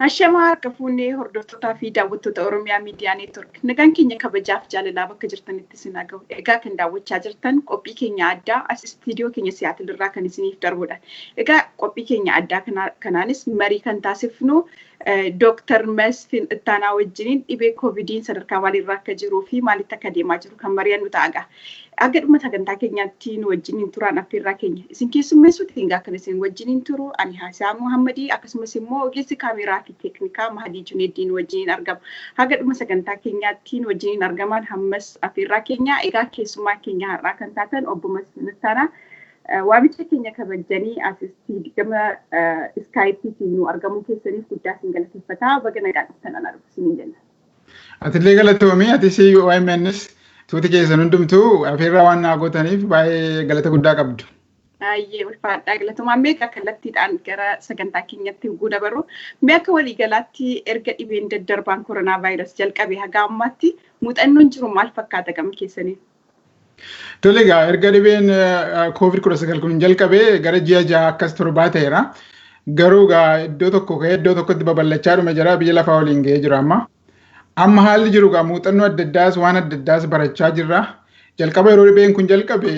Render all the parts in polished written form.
Hashamaa harka fuunee hordoftootaa fi daawwattoota Oromiyaa Miidiyaa Neetwork, nagaan keenya kabajaaf jaalalaa bakka jirtanitti isin haa gahu. Egaa kan daawwachaa jirtan qophii keenya addaa as istiidiyoo keenya Siyaatil irraa kan isiniif darbudha. Egaa qophii keenya addaa kanaanis marii kan taasifnu Dooktar Masfin Ittaanaa wajjiniin dhibee Koovidiin sadarkaa maaliirra akka jiruu fi maalitti akka deemaa jiru kan mari'annu ta'a. Akka dhuma sagantaa keenyaatti nu wajjiniin turaan affeerraa keenya. Isin keessummeessuutiin egaa kan isin wajjiniin turu ani Haasaa Muhammadii, akkasumas immoo ogeessi kaameraa fi teeknikaa Mahadii Juneeddiin wajjiniin argama. Haga dhuma sagantaa keenyaatti nu wajjiniin argaman hammas affeerraa keenya. Egaa keessummaa keenya har'aa kan taatan obbo Masfin Ittaanaa, waamicha keenya kabajanii as gama iskaayipiitiin nu argamuu keessaniif guddaa isin galateeffataa. Baga nagaan dhuftan, anaa dhufu isiniin jenna. Atillee galatoomii. Atis OMNs tuuti keessan hundumtuu afeerraa waan naa gootaniif baay'ee galata guddaa qabdu. Baay'ee ulfaadhaa, galatoomaa. Meeqa kallattiidhaan gara sagantaa keenyatti huguu dabarru. Mee akka waliigalaatti erga dhibeen daddarbaan koronaa vaayirasii jalqabe haga ammaatti muuxannoon jiru maal fakkaata gama keessanii? Tole, egaa erga dhibeen Koovid 19 kun jalqabee gara ji'a 6 akkas 7 ta'eera. Garuu egaa iddoo tokko ka'ee iddoo tokkotti babal'achaa dhume jira, biyya lafaa waliin ga'ee jira amma. Amma haalli jiru egaa muuxannoo adda addaas waan adda addaas barachaa jirra. Jalqaba yeroo dhibeen kun jalqabe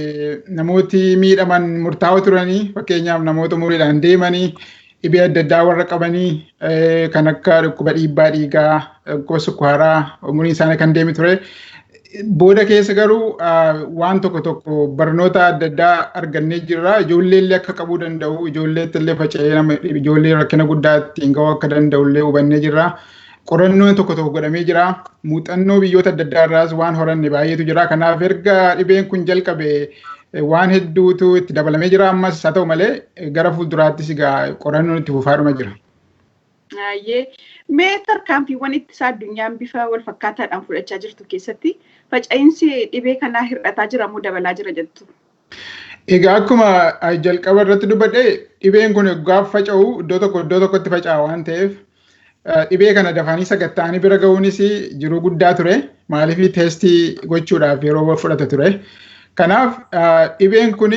namooti miidhaman murtaa'oo turanii, fakkeenyaaf namoota umuriidhaan deemanii, dhibee adda addaa warra qabanii, kan akka dhukkuba dhiibbaa dhiigaa, dhukkuba sukkaaraa, umuriin isaanii kan deeme ture. Booda keessa garuu waan tokko tokko barnoota adda addaa argannee jirra. Ijoollee illee akka qabuu danda'u, ijoolleetti illee faca'ee nama ijoollee rakkina guddaa ittiin ga'uu akka danda'u illee hubannee jirra. Qorannoon tokko tokko godhamee jira. Muuxannoo biyyoota adda addaa irraas waan horanne baay'eetu jira. Kanaaf erga dhibeen kun jalqabe waan hedduutu itti dabalamee jira. Ammas haa ta'u malee gara fuulduraattis egaa qorannoon itti fufaadhuma jira. Mee tarkaanfiiwwan ittisaa addunyaan bifa wal fakkaataadhaan fudhachaa jirtu keessatti faca'insi dhibee kanaa hir'ataa jira moo dabalaa jira jettu? Egaa akkuma jalqaba irratti dubbadhe, dhibeen kun gaafa faca'u iddoo tokko iddoo tokkotti faca'a waan ta'eef, dhibee kana dafanii sakatta'anii bira ga'uunis jiruu guddaa ture. Maaliif, teestii gochuudhaaf yeroo fudhata ture. Kanaaf dhibeen kun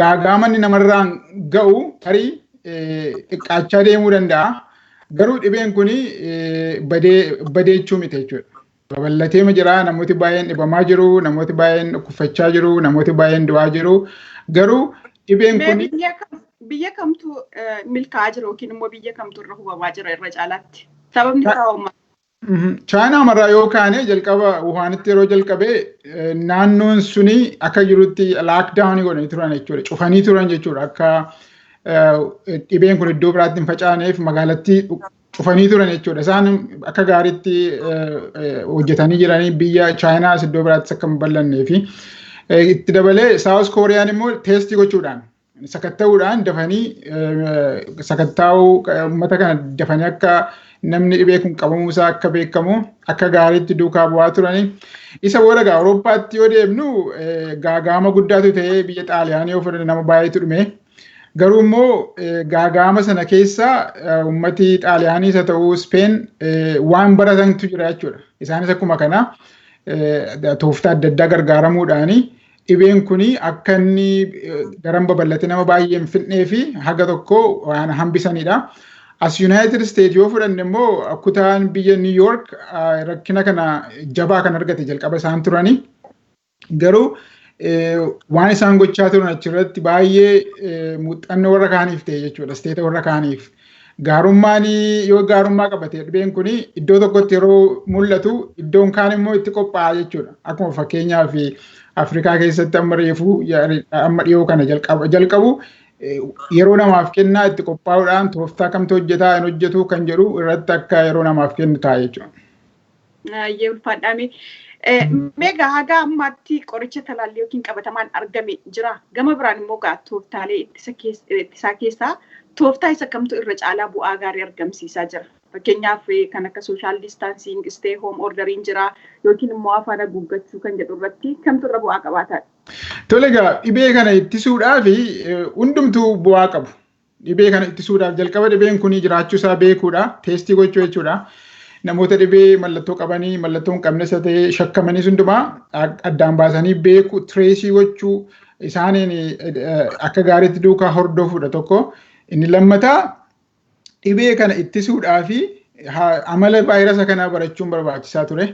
gaagaamanni namarraan ga'u tarii xiqqaachaa deemuu danda'a. Garuu dhibeen kun badeechuu miti jechuudha. Babal'atee jira, namooti baay'een dhibamaa jiru, namooti baay'een dhukkubfachaa jiru, namooti baay'een du'aa jiru. Garuu dhibeen kun Biyya kamtu milkaa'aa jira yookiin immoo biyya kamtu irra hubamaa jira irra caalaatti? Sababni isaa hoo maali? Chaayinaa marraa yoo kaane, jalqaba Wuhaanitti yeroo jalqabe naannoon suni akka jirutti lockdownii godhanii turan jechuudha. Cufanii turan jechuudha. Akka dhibeen kun iddoo biraatti hin facaaneef magaalattii cufanii turan jechuudha. Isaan akka gaariitti hojjetanii jiranii, biyya Chaayinaas iddoo biraattis akka hin bal'annee fi itti dabalee Saawus Kooriyaan immoo teestii gochuudhaan, sakatta'uudhaan, dafanii sakatta'uu, uummata kana dafanii akka namni dhibee kun qabamuu isaa akka beekamu akka gaariitti duukaa bu'aa turanii. Isa booda egaa Awurooppaatti yoo deemnu gaagaama guddaatu ta'ee, biyya Xaaliyaanii yoo fudhanne nama baay'eetu dhume. Garuu immoo gaagaama sana keessa uummati Xaaliyaaniis haa ta'u Speen waan baratantu jira jechuudha. Isaanis akkuma kana tooftaa adda addaa gargaaramuudhaani dhibeen kun akka inni daran babal'ate nama baay'ee hin fixnee fi haga tokko waan hambisanidha. As United States yoo fudhanne immoo kutaan biyya New York rakkina kana jabaa kan argate jalqaba isaan turani. Garuu waan isaan gochaa turan achirratti baay'ee muuxannoo warra kaaniif ta'e jechuudha. Statea warra kaaniif. Gaarummaan yoo gaarummaa qabate, dhibeen kun iddoo tokkotti yeroo mul'atu iddoon kaan immoo itti qophaa'a jechuudha. Akkuma fakkeenyaaf Afrikaa keessatti amma reefuu amma dhiyoo kana jalqabu yeroo namaaf kennaa, itti qophaa'uudhaan tooftaa kamtu hojjetaa hin hojjetu kan jedhu irratti akka yeroo namaaf kennu ta'a jechuudha. Baay'ee ulfaadhaame. Meegaa haga ammaatti qoricha talaallii yookiin qabatamaan argame jira. Gama biraan immoo gaa tooftaalee ittisaa keessaa tooftaa isa kamtu irra caalaa bu'aa gaarii argamsiisaa jira? Fakkeenyaaf kan akka social distancing, stay home orderiin jira, yookiin immoo afaan haguuggachuu kan jedhu irratti kamtu irra bu'aa qabaataadha? Tole, egaa dhibee kana ittisuudhaaf hundumtuu bu'aa qabu. Dhibee kana ittisuudhaaf jalqaba dhibeen kun jiraachuu isaa beekuudha. Teestii gochuu jechuudha. Namoota dhibee mallattoo qabanii, mallattoo hin qabnes ta'ee shakkamanii hundumaa addaan baasanii beeku, traceii gochuu, isaaniin akka gaariitti duukaa hordofuudha tokko. Inni lammataa Dhibee kana ittisuudhaa fi amala vaayirasa kanaa barachuun barbaachisaa ture.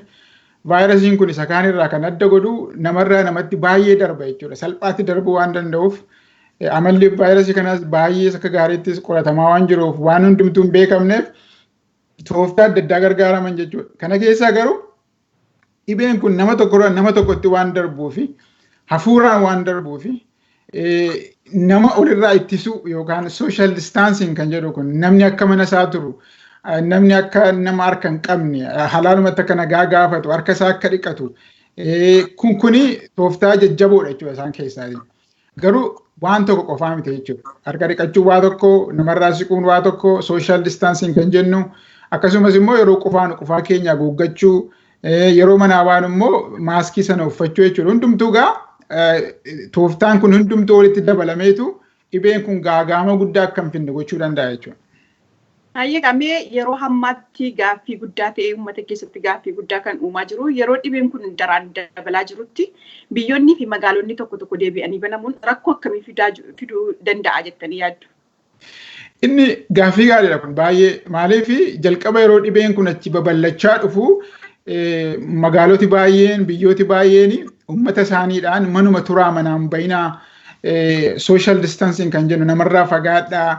Vaayirasiin kun isa kaanirraa kan adda godhu namarraa namatti baay'ee darba jechuudha. Salphaatti darbuu waan danda'uuf amalli vaayirasii kanaas baay'ee akka gaariittis qoratamaa waan jiruuf waan hundumtuu hin beekamneef tooftaa adda addaa gargaaraman jechuudha. Kana keessaa garuu dhibeen kun nama tokkorraa nama tokkotti waan darbuu fi hafuuraan waan darbuu fi nama olirraa ittisuu yookaan social distancing kan jedhu kun, namni akka mana isaa turu, namni akka nama harka hin qabne, halaalumatti akka nagaa gaafatu, harka isaa akka dhiqatu, kun kuni tooftaa jajjaboodha jechuudha isaan keessaa. Garuu waan tokko qofaa miti jechuudha. Harka dhiqachuu waa tokko, namarraa siquun waa tokko, social distancing kan jennu, akkasumas immoo yeroo qufaanu qufaa keenya haguuggachuu, yeroo manaa baanu immoo maaskii sana uffachuu jechuudha. Hundumtuu gaa tooftaan kun hundumtuu walitti dabalameetu dhibeen kun gaagaama guddaa akka hin finne gochuu danda'a jechuudha. Hayyee, mee yeroo ammaatti gaaffii guddaa ta'e, uummata keessatti gaaffii guddaa kan uumaa jiru, yeroo dhibeen kun daraan dabalaa jirutti biyyoonnii fi magaalonni tokko tokko deebi'anii banamuun rakkoo akkamii fiduu danda'a jettanii yaaddu? Inni gaaffii gaariidha kun baay'ee. Maaliif, jalqaba yeroo dhibeen kun achi babal'achaa dhufu magaaloti baay'een, biyyooti baay'een uummata isaaniidhaan manuma turaa, manaan bayinaa, social distancing kan jennu, namarraa fagaadhaa,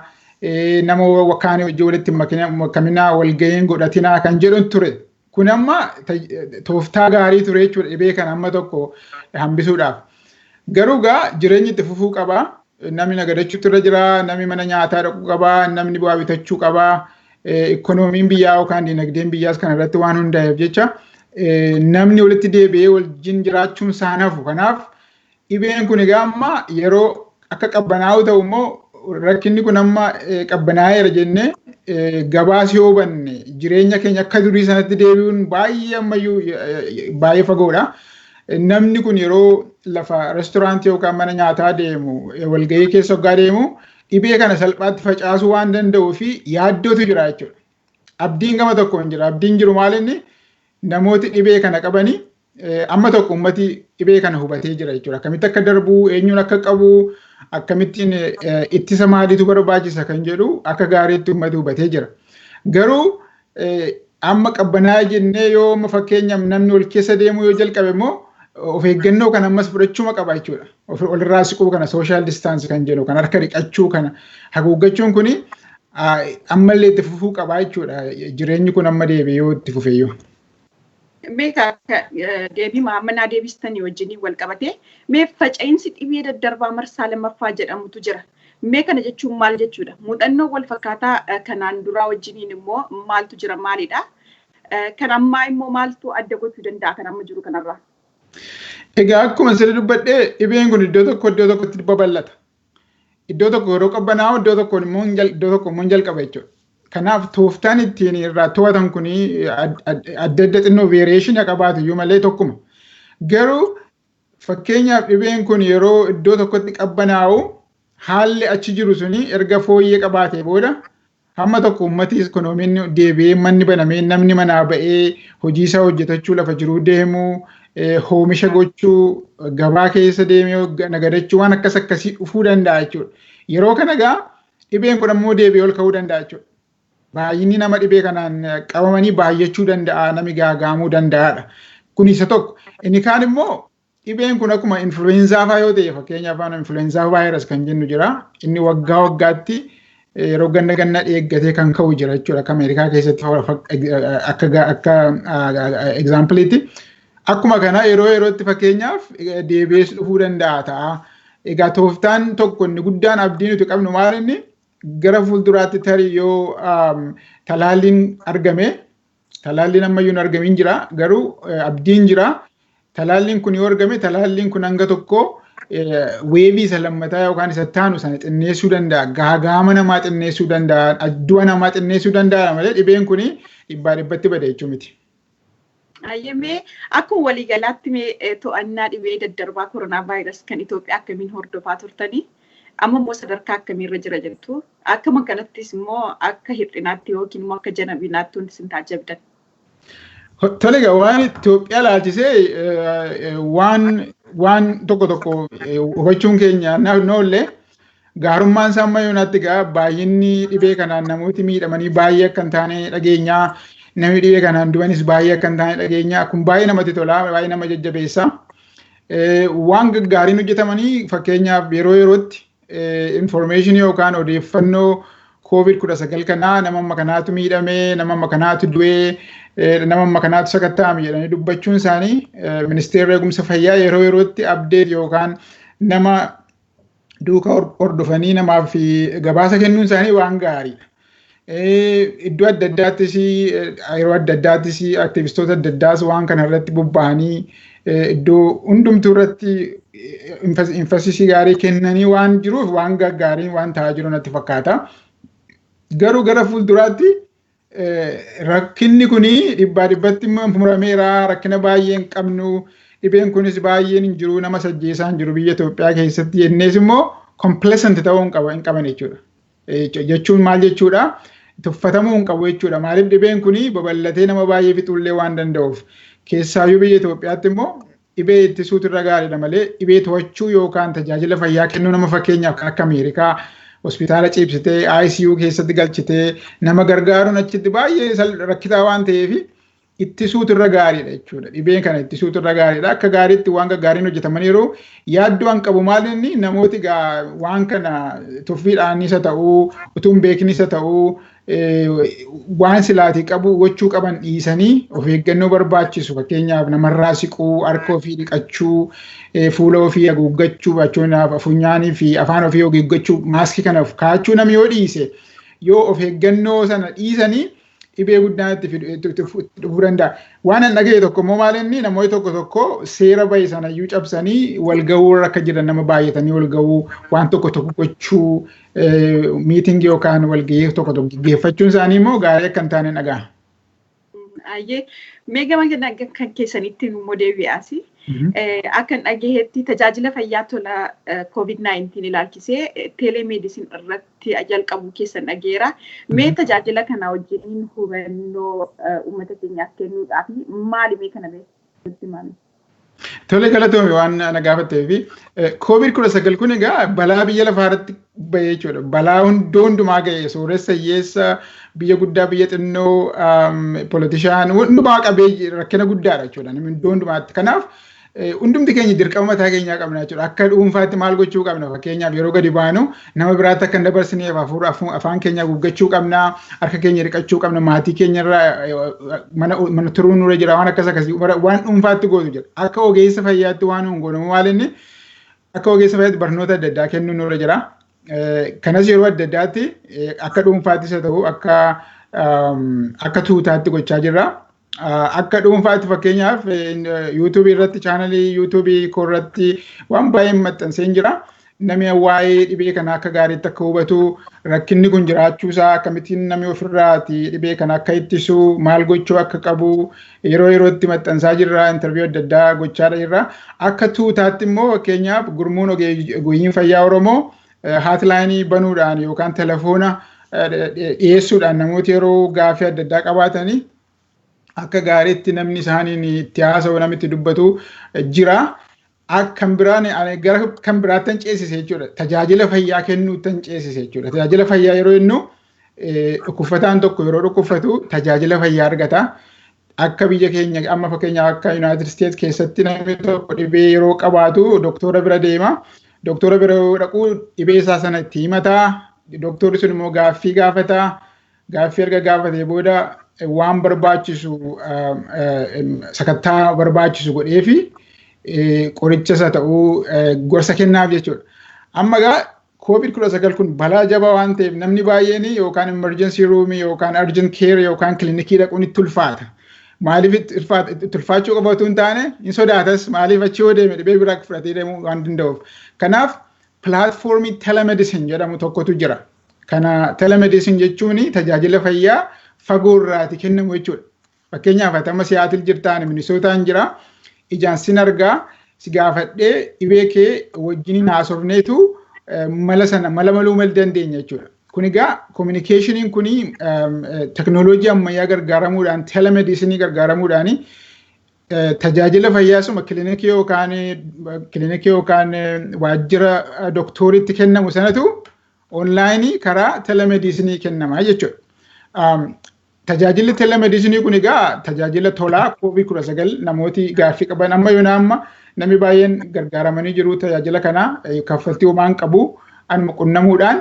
nama kaanii hojii walitti makaminaa, walga'iin godhatinaa kan jedhu ture. Kun amma tooftaa gaarii ture jechuudha dhibee kana amma tokko hambisuudhaaf. Garuu gaa jireenyi itti fufuu qabaa. Namni nagadachuutu irra jira, namni mana nyaataa dhaquu qabaa, namni bu'aa bitachuu qabaa. Ikkonoomiin biyyaa yookaan dinagdeen biyyaas kana irratti waan hundaa'eef jecha namni walitti deebi'ee wajjin jiraachuun isaan hafu. Kanaaf dhibeen kun egaa amma yeroo akka qabbanaa'u ta'u immoo, rakkinni kun amma qabbanaa'eera jennee gabaas yoo hubanne, jireenya keenya akka durii sanatti deebi'uun baay'ee ammayyuu baay'ee fagoodha. Namni kun yeroo lafa reestooraantii yookaan mana nyaataa deemu, walgahii keessa hoggaa deemu, dhibee kana salphaatti facaasuu waan danda'uu fi yaaddootu jira jechuudha. Abdiin gama tokko hin jira. Abdiin jiru maal? Inni namooti dhibee kana qabanii amma tokko ummati dhibee kana hubatee jira jechuudha. Akkamitti akka darbu, eenyuun akka qabu, akkamittiin ittisa maaliitu barbaachisa kan jedhu akka gaariitti ummati hubatee jira. Garuu amma qabbanaa'ee jennee yoo amma fakkeenyaaf namni wal keessa deemuu yoo jalqabe immoo, of eeggannoo kana ammas fudhachuuma qaba jechuudha. Walirraa siquu kana, social distance kan jedhu kan, harka dhiqachuu kana, haguuggachuun kuni ammallee itti fufuu qaba jechuudha. Jireenyi kun amma deebi'ee yoo itti fufeyyuu. Mee deebii maammanaa deebistanii wajjiniin wal qabatee, mee faca'insi dhibee daddarbaa marsaa lammaffaa jedhamutu jira. Mee kana jechuun maal jechuudha? Muuxannoo wal fakkaataa kanaan duraa wajjiniin immoo maaltu jira, maalidha? Kan ammaa immoo maaltu adda gochuu danda'a kan amma jiru kanarraa? Egaa akkuma sirrii dubbadhee, dhibeen kun iddoo tokko iddoo tokkotti babal'ata. Iddoo tokko yeroo qabbanaa'u iddoo tokko immoo hin jalqaba jechuudha. Kanaaf tooftaan ittiin irraa to'atan kun adda adda, xinnoo variation qabaatu iyyuu malee tokkuma. Garuu fakkeenyaaf dhibeen kun yeroo iddoo tokkotti qabbanaa'u, haalli achi jiru suni erga fooyyee qabaatee booda, hamma tokko uummati ikoonomiin deebi'ee, manni banamee, namni manaa ba'ee hojii isaa hojjetachuu, lafa jiruu deemuu, oomisha gochuu, gabaa keessa deemee nagadachuu, waan akkas akkasii dhufuu danda'a jechuudha. Yeroo kana egaa dhibeen kun ammoo deebi'ee ol ka'uu danda'a jechuudha. Baay'inni nama dhibee kanaan qabamanii baay'achuu danda'a, nami gaagaamuu danda'aadha. Kun isa tokko. Inni kaan immoo dhibeen kun akkuma influenzaa fa'aa yoo ta'e, fakkeenyaaf influenza virus kan jennu jira. Inni waggaa waggaatti yeroo ganna ganna eeggatee kan ka'u jira jechuudha. Akka Ameerikaa keessatti akka exampleitti. Akkuma kana yeroo yerootti fakkeenyaaf deebi'ees dhufuu danda'a ta'a. Egaa tooftaan tokko inni guddaan abdii nuti qabnu maal? Inni gara fuulduraatti tarii yoo talaalliin argame, talaalliin ammayyuu hin argamin jira, garuu abdiin jira. Talaalliin kun yoo argame, talaalliin kun hanga tokko wave isa lammataa yookaan isa taanu sana xinneessuu danda'a. Gaagaama namaa xinneessuu danda'a. Du'a namaa xinneessuu danda'a malee dhibeen kun dhibbaa dhibbatti bada jechuu miti. Ayyemee, akkuma waliigalaatti mee to'annaa dhibee daddarbaa koronaa vaayirasii kan Itoophiyaa akkamiin hordofaa turtanii? Amma immoo sadarkaa akkamiirra jira jettu? Akkuma kanattis immoo akka hir'inaatti yookiin immoo akka jabinaatti wanti isin taajjabdan? Tole, egaa waan Itoophiyaa ilaalchisee waan tokko tokko hubachuun keenya noollee Gaarummaan isaa amma yoonaatti egaa baay'inni dhibee kanaan namooti miidhamanii baay'ee akka hin taane dhageenyaa, namni dhibee kanaan du'anis baay'ee akka hin taane dhageenyaa. Kun baay'ee namatti tola, baay'ee nama jajjabeessa. Waan gaggaariin hojjetamanii, fakkeenyaaf yeroo yerootti information yookaan odeeffannoo COVID-19 kanaa, nama amma kanaatu miidhamee, nama amma kanaatu du'ee, nama amma kanaatu sakatta'ame jedhanii dubbachuun isaanii, ministeerri eegumsa fayyaa yeroo yerootti update yookaan nama duukaa hordofanii namaaf gabaasa kennuun isaanii waan gaariidha. Iddoo adda addaattis, yeroo adda addaattis, aktivistoota adda addaas waan kana irratti bobba'anii iddoo hundumtuu irratti emphasis gaarii kennanii waan jiruuf, waan gaggaariin waan ta'aa jiru natti fakkaata. Garuu gara fuulduraatti rakkinni kuni dhibbaa dhibbatti murameera, rakkina baay'ee hin qabnu, dhibeen kunis baay'een hin jiru, nama sajjeesaa hin jiru biyya Itoophiyaa keessatti jennees immoo complacent ta'uu hin qaban jechuudha. Jechuun maal jechuudha? Tuffatamuu hin qabu jechuudha. Maaliif? Dhibeen kuni babal'atee nama baay'ee fixuullee waan danda'uuf. Keessaayyuu biyya Itoophiyaatti immoo dhibee ittisuutu irra gaariidha malee dhibee to'achuu yookaan tajaajila fayyaa kennuu, nama fakkeenyaaf kan akka Ameerikaa hospitaala ciibsitee ICU keessatti galchitee nama gargaaruun achitti baay'ee rakkisaa waan ta'eef, ittisuutu irra gaariidha jechuudha. Dhibeen kana ittisuutu irra gaariidha. Akka gaariitti waan gaggaariin hojjetaman yeroo yaaddoo an qabu maal inni, namooti waan kana tuffiidhaan isa ta'uu, utuu hin beeknis isa ta'uu, waan silaatii qabu gochuu qaban dhiisanii, of eeggannoo barbaachisu, fakkeenyaaf namarraa siquu, harka ofii dhiqachuu, fuula ofii haguuggachuu, funyaanii fi afaan ofii haguuggachuu, maaskii kana of kaa'achuu namni yoo dhiise, yoo of eeggannoo sana dhiisanii, dhibee guddaan itti dhufuu danda'a. Waan an dhagaye tokko immoo maal inni, namoonni tokko tokko seera bahe sanayyuu cabsanii wal gahuu akka jiran, nama baay'atanii wal gahuu, waan tokko tokko gochuu, meeting yookaan wal gahii tokko tokko gaggeeffachuun isaanii immoo gaarii akka hin taane dhaga'a. Ayyee, mee gama kan keessanitti immoo deebi'aasi. Akkan dhagaheetti tajaajila fayyaa tola COVID-19 ilaalchisee telemedicine irratti jalqabuu keessan dhageera. Mee tajaajila kana wajjin hubannoo uummata keenyaaf kennuudhaaf maali, mee kana beektu maali? Tole, galatoomi waan na gaafattee fi COVID-19 kun egaa balaa biyya lafaa irratti bahee jechuudha. Balaa hundoo hundumaa ga'e, sooressa, hiyyeessa, biyya guddaa, biyya xinnoo, politician hundumaa qabee rakkina guddaadha jechuudha. Namni iddoo hundumaatti. Kanaaf hundumti keenya dirqama mataa keenyaa qabna jechuudha. Akka dhuunfaatti maal gochuu qabna? Fakkeenyaaf yeroo gadi baanu nama biraatti akka hin dabarsineef afaan keenya haguuggachuu qabna, harka keenya dhiqachuu qabna, maatii keenya irraa mana turuun nurra jira, waan akkas akkasii waan dhuunfaatti gootu jira. Akka ogeessa fayyaatti waan hin goonamu maal inni, akka ogeessa fayyaatti barnoota adda addaa kennuu nurra jira. Kanas yeroo adda addaatti akka dhuunfaattis haa ta'u akka tuutaatti gochaa jirra. Akka dhuunfaatti fakkeenyaaf YouTube irratti, channel YouTube koo irratti waan baay'ee maxxanseen jira. Namni waa'ee dhibee kana akka gaariitti akka hubatu, rakkinni kun jiraachuusaa, akkamittiin namni ofirraati dhibee kana akka ittisu, maal gochuu akka qabu yeroo yerootti maxxansaa jirra, interview adda addaa gochaa jirra. Akka tuutaatti immoo fakkeenyaaf gurmuun ogeeyyiin fayyaa Oromoo hotline banuudhaan yookaan telefoona dhiyeessuudhaan namooti yeroo gaafii adda addaa qabaatanii akka gaariitti namni isaaniin itti haasa'u, namni itti dubbatu jira. Kan biraan gara kan biraatti ceesise jechuudha. Tajaajila fayyaa kennuutti ceesise jechuudha. Tajaajila fayyaa yeroo jennu, dhukkubsataan tokko yeroo dhukkubsatu tajaajila fayyaa argata. Akka biyya keenya amma fakkeenyaaf akka United States keessatti namni tokko dhibee yeroo qabaatu doktora bira deema. Doktora bira yoo dhaqu dhibee isaa sana itti himata. Doktorri sun immoo gaaffii gaafata. Gaaffii erga gaafatee booda waan barbaachisu, sakattaa barbaachisu godhee fi qoricha isa ta'uu gorsa kennaaf jechuudha. Amma egaa COVID-19 kun balaa jabaa waan ta'eef, namni baay'een yookaan emergency room yookaan urgent care yookaan kilinikii dhaquun itti ulfaata. Maaliif itti ulfaachuu qofa otoo hin taane hin sodaatas, maaliif achi yoo deeme dhibee biraa fudhatee deemuu waan danda'uuf. Kanaaf platform telemedicine jedhamu tokkotu jira. Kana telemedicine jechuun tajaajila fayyaa fagoo irraati kennamu jechuudha. Fakkeenyaaf ati amma Siyaatil jirtaan, Minisootaan jira. Ijaan sin argaa, si gaafadhee, dhibee kee wajjiniin haasofneetu mala sana mala maluu mal dandeenya jechuudha. Kun egaa communicationiin kun teknooloojii ammayyaa gargaaramuudhaan, telemedicine gargaaramuudhaan, tajaajila fayyaa suma kilinikii yookaan waajjira doktoriitti kennamu sanatu Onlaayinii karaa telemediisinii kennama jechuudha. Tajaajilli telemediisinii kun egaa tajaajila tolaa COVID-19 namooti gaaffii qaban amma yoona amma namni baay'een gargaaramanii jiru. Tajaajila kana kaffaltii homaa hin qabu, anuma qunnamuudhaan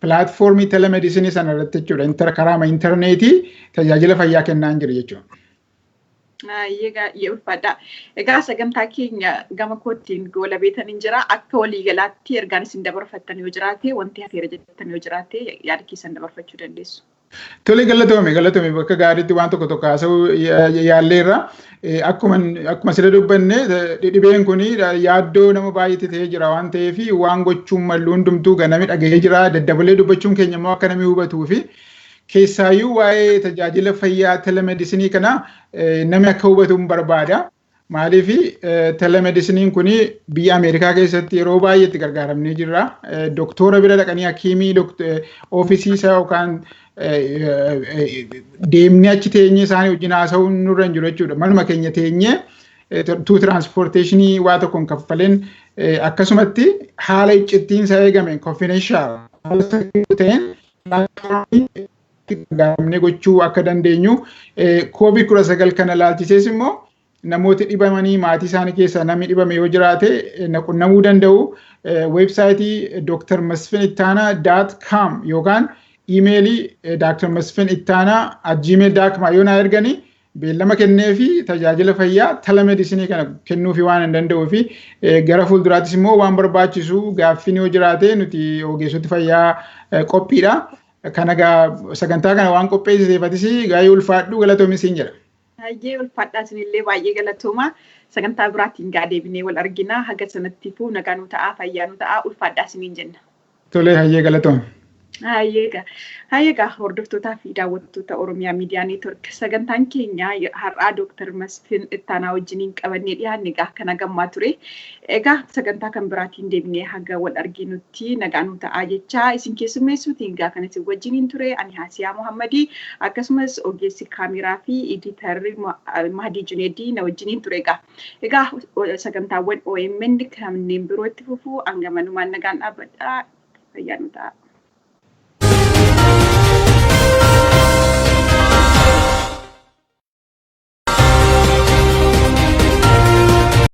pilaatfoormii telemediisinii sana irratti jechuudha, karaama intarneetii tajaajila fayyaa kennaa jiru jechuudha. Baay'ee ulfaadha. Egaa sagantaa keenya gama kootiin goola beetaniin jira. Akka waliigalaatti ergaan isin dabarfattan yoo jiraate, wanti hafeera jettan yoo jiraate, yaada keessan dabarfachuu dandeessu. Tole, galatoome, galatoome. Bakka gaariitti waan tokko tokko haasa'uu yaalleerra. Akkuma sila dubbanne, dhibeen kun yaaddoo nama baay'eetti ta'ee jira waan ta'eef, waan gochuun mallu hundumtuu ganami dhaga'ee jira. Daddabalee dubbachuun keenya immoo akka namni hubatuu fi keessaayyuu waa'ee tajaajila fayyaa telemedisinii kana namni akka hubatu hin barbaada. Maaliif, telemedisiniin kun biyya Ameerikaa keessatti yeroo baay'ee itti gargaaramnee jirra. Doktora bira dhaqanii, hakiimii oofisii isaa yookaan deemnee achi teenyee isaanii wajjin haasa'uun nurra hin jiru jechuudha. Manuma keenya teenyee tuu transportation waa tokko hin kaffaleen, akkasumatti haala iccittiin isaa eegame, confidential ta'een gargaaramnee gochuu akka dandeenyu, COVID-19 kana laalchisees immoo namooti dhibamanii maatii isaanii keessaa namni dhibame yoo jiraate na qunnamuu danda'u. Weebsaayitii drmasfinittaanaa.com yookaan iimeelii drmasfinittaanaa@gmail.com yoo naa erganii, beellama kennee fi tajaajila fayyaa telemedisinii kana kennuufi waan hin danda'uu fi gara fuulduraattis immoo waan barbaachisu gaaffiin yoo jiraate nuti ogeessoti fayyaa qophiidha. Kana sagantaa kana waan qopheessiteef atis gaa'ee ulfaadhu, galatoomi siin jedha. Baay'ee ulfaadhaa, isinillee baay'ee galatooma. Sagantaa biraatiin gaa deebinee wal argina. Haga sanattiifuu nagaa nu ta'aa, fayyaa nu ta'aa, ulfaadhaa isiniin jenna. Tolee, hayyee, galatooma. Hayyeegaa, hordoftootaa fi daawwattoota Oromiyaa Miidiyaa Neetwork, sagantaan keenya har'aa Dooktar Masfin Ittaanaa wajjiniin qabannee dhiyaanne egaa kana gammaa ture. Egaa sagantaa kan biraatiin deebinee haga wal arginutti nagaa nu ta'aa jechaa, isin keessummeessuutiin egaa kan isin wajjiniin ture ani Haasiyaa Muhammadii, akkasumas ogeessi kaameraa fi editarri Mahdii Juneedii na wajjiniin ture egaa. Egaa sagantaawwan OMN kanneen birootti fufuu hangamanumaan nagaan dhaabbadhaa, fayyaa nu ta'a.